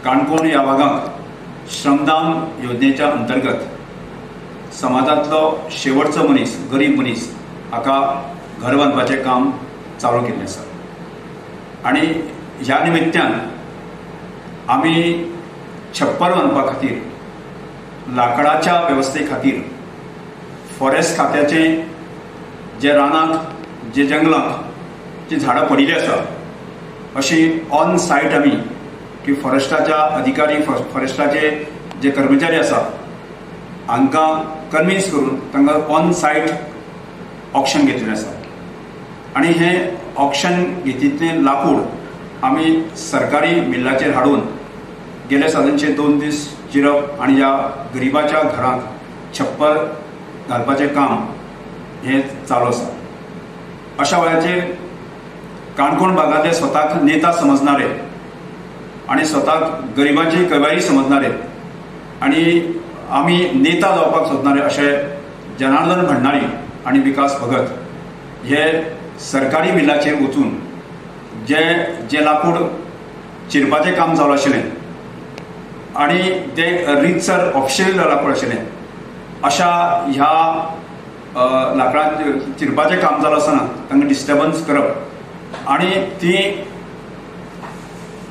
काणकोण ह्या भागांत श्रमदान योजनेच्या अंतर्गत समाजांतलो शेवटचो मनीस, गरीब मनीस हाका घर बांदपाचें काम चालू केल्लें आसा. आनी ह्या निमित्त्यान आमी छप्पर बांदपा खातीर, लांकडाच्या वेवस्थे खातीर फॉरेस्ट खात्याचे जे रानांत, जे जंगलांत जी झाडां पडिल्लीं आसा, अशी ऑन सायट आमी की फॉरेस्टाच्या अधिकारी, फॉरेस्टाचे जे कर्मचारी आसा हांकां कन्विन्स करून तांकां ऑन सायट ऑक्शन घेतिल्लें आसा. आनी हें ऑक्शन घेतिल्लें लाकूड आमी सरकारी मिल्लाचेर हाडून गेले सादारणशे 2 दीस चिरप आनी ह्या गरिबाच्या घरांत छप्पर घालपाचें काम हें चालू आसा. अशा वेळाचेर काणकोण भागांतले स्वताक नेता समजणारे आनी स्वताक गरिबांची कबारी समजणारे आनी आमी नेता जावपाक सोदणारे अशे जनार्दन भंडारी आनी विकास भगत हे सरकारी मिलाचेर वचून जे जे लाकूड चिरपाचें काम चालू आशिल्लें आनी तें रितसर ऑफिशियल लाकूड आशिल्लें, अशा ह्या लाकडां चिरपाचें काम चालू आसतना तांकां डिस्टर्बन्स करप आनी ती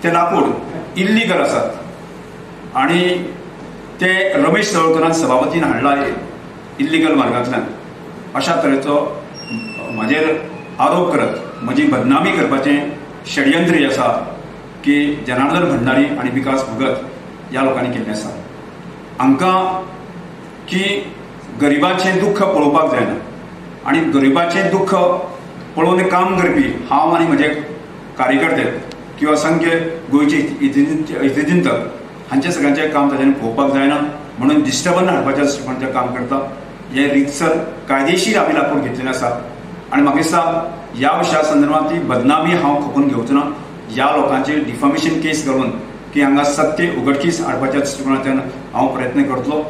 तें लाकूड इल्लीगल आसात आनी ते रमेश तवळकरान सभापतीन हाडला इल्लीगल मार्गांतल्यान, अशा तरेचो म्हाजेर आरोप करत म्हजी बदनामी करपाचें षडयंत्र हें आसा की जनार्दन भंडारी आनी विकास भगत ह्या लोकांनी केल्लें आसा. हांकां की गरिबाचें दुख्ख पळोवपाक जायना आनी गरिबाचें दुख्ख पळोवन काम करपी हांव आनी म्हजे कार्यकर्ते किंवा असंख्य गोंयचे हितचिंतक हांचे सगळ्यांचें काम ताच्यान पळोवपाक जायना म्हणून डिस्टर्बन्स हाडपाच्या दृश्टिकोणाचें काम करता. हें रितसर कायदेशीर आमी लाकूड घेतलेलें आसा आनी म्हाका दिसता ह्या विशया संदर्भात ती बदनामी हांव खपून घेवचो ना. ह्या लोकांचेर डिफॉमेशन केस घालून की हांगा सत्य उघडकीस हाडपाच्या दृश्टिकोणांतल्यान हांव प्रयत्न करतलो.